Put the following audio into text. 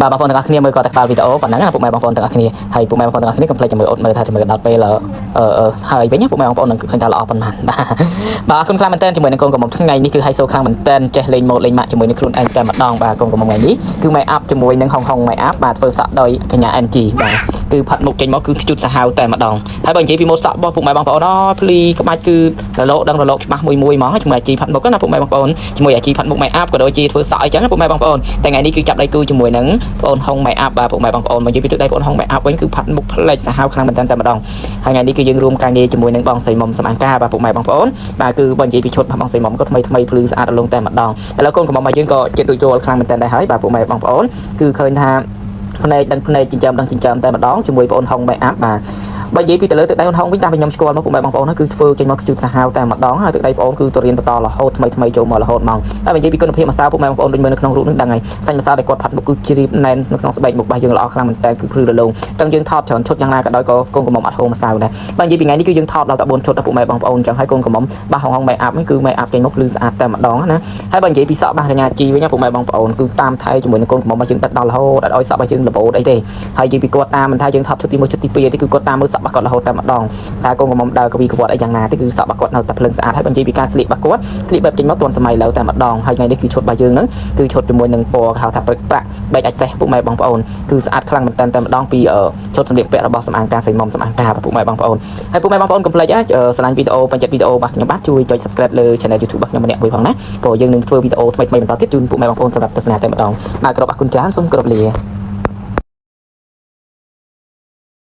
បាទបងប្អូនទាំងអស់គ្នាមើលក៏តែក្បាលវីដេអូប៉ុណ្ណឹងណាពុកម៉ែបងប្អូនទាំងអស់គ្នាហើយពុកម៉ែបងប្អូនទាំងអស់គ្នាកុំភ្លេចជាមួយអត់មើលថាជាមួយដល់ពេលអឺអឺហើយវិញណាពុកម៉ែបងប្អូននឹងឃើញថាល្អប៉ុន្មានបាទបាទអរគុណខ្លាំងមែនទែនជាមួយនឹងកូនកំមុំថ្ងៃនេះគឺហៃសូខ្លាំងមែនទែនចេះលេងម៉ូតលេងម៉ាក់ជាមួយនឹងខ្លួនឯងតែម្ដងបាទកូនកំមុំថ្ងៃនេះគឺ make up ជាមួយនឹងហុងហុង make up បាទធ្វើសក់ដោយកញ្ញា NG បាទគឺផាត់មុខចេញមកគឺខ្ជូតសាហាវតែម្ដងហើយបើនិយាយពីម៉ូតសក់របស់ពុកម៉ែបងប្អូនអូភ្លីក្បាច់គឺរលោដឹងរលោកច្បាស់មួយមួយហ្មងជាមួយអាជីផាត់មុខណាពុកម៉ែបងប្អូនជាមួយអាជីផាត់មុខ make up ក៏ដូចជាធ្វើសក់អីចឹងណាពុកម៉ែបងប្អូនតែថ្ងៃនេះគឺចាប់ដៃគូជាមួយនឹងបងអូនហុង make up បាទពុកម៉ែបងប្អូនមកនិយាយពីទឹកដៃបងអូនហុង make up វិញគឺផាត់មុខប្លែកសាហាវខ្លាំងមែនទែនតែម្ដងហើយថ្ងៃនេះគឺយើងរួមការងារជាមួយនឹងបងស្រីមុំសំអាងការបាទពុកម៉ែបងប្អូនបាទគឺបើនិយាយពីឈុតបងស្រីមុំក៏ថ្មីថ្មីភ្លឺស្អាតរលងតែម្ដងឥឡូវកូនកំមុំរបស់យើងក៏ចិត្តរួចរាល់ខ្លាំងមែនទែនដែរហើយបាទពុកម៉ែបងប្អូនគឺឃើញថាភ្នែកដឹងភ្នែកចិញ្ចើមដឹងចិញ្ចើមតែម្ដងជាមួយបងអូនហុង make up បាទបើនិយាយពីទៅលើទឹកដៃអូនហុងវិញតាមពីខ្ញុំស្គាល់មកពុកម៉ែបងប្អូនគឺធ្វើចេញមកខ្ជូតសាហាវតែម្ដងហើយទឹកដៃបងអូនគឺទៅរៀនបន្តរហូតថ្មីថ្មីចូលមករហូតមកហើយបើនិយាយពីគុណភាពម្សៅពុកម៉ែបងប្អូនដូចមើលនៅក្នុងរូបនឹងដឹងហើយសាច់ម្សៅដែលគាត់ផាត់មុខគឺជ្រាបណែននៅក្នុងស្បែកមុខរបស់យើងល្អខ្លាំងមែនតើគឺភ្លឺរលោងទាំងយើងថតច្រើនឈុតយ៉ាងណាក៏ដោយក៏កូនកំមុំអត់ហូរម្សៅដែរបើនិយាយពីថ្ងៃនេះគឺយើងថតដល់តែ4ឈុតដល់ពុកម៉ែបងប្អូនអញ្ចឹងហើយកូនកំមុំបាសហុងហុង make up នេះគឺ make up ចេញមកភ្លឺស្អាតតែម្ដងណាហើយបើនិយាយពីសក់បាសកញ្ញាជីវិញពុកម៉ែបងប្អូនគឺតាមថែជាមួយនឹងកូនកំមុំរបស់យើងដិតដល់រហូតអត់ឲ្យសក់របស់យើងរបូតអីទេហើយនិយាយពីគាត់តាមមិនថាយើងថតឈុតទី1ឈុតទី2ទេគឺគាត់តាមមើលសក់របស់គាត់រហូតតែម្ដងតើកូនកំមុំដើរកវីកវត្តអីយ៉ាងណាទេគឺសក់របស់គាត់នៅតែភ្លើងស្អាតហើយបើនិយាយពីការស្លៀករបស់គាត់ស្លៀកបែបចេញមកទាន់សម័យលើតែម្ដងហើយថ្ងៃនេះគឺឈុតរបស់យើងហ្នឹងគឺឈុតជាមួយនឹងពណ៌គេហៅថាព្រឹកប្រាក់បែកអាចសេះពុកម៉ែបងប្អូនគឺស្អាតខ្លាំងមែនតើតែម្ដងពីឈុតសម្លៀកបំពាក់របស់សម្អាងការសៃមុំសម្អាងការពុកម៉ែបងប្អូនហើយពុកម៉ែបងប្អូនកុំភ្លេចស្រឡាញ់វីដេអូបញ្ជាក់វីដេអូរបស់ខ្ញុំបាទជួយចុច Subscribe លើ Channel YouTube របស់ខ្ញុំម្នាក់មួយផងណាព្រោះយើងនឹងធ្វើវីដេអូថ្មីៗបន្តទៀតជូនពុកម៉ែបងប្អូនសម្រាប់ទស្សនាតែម្ដងបាទគោរពអរគុណច្រើនសូមគោរពលា។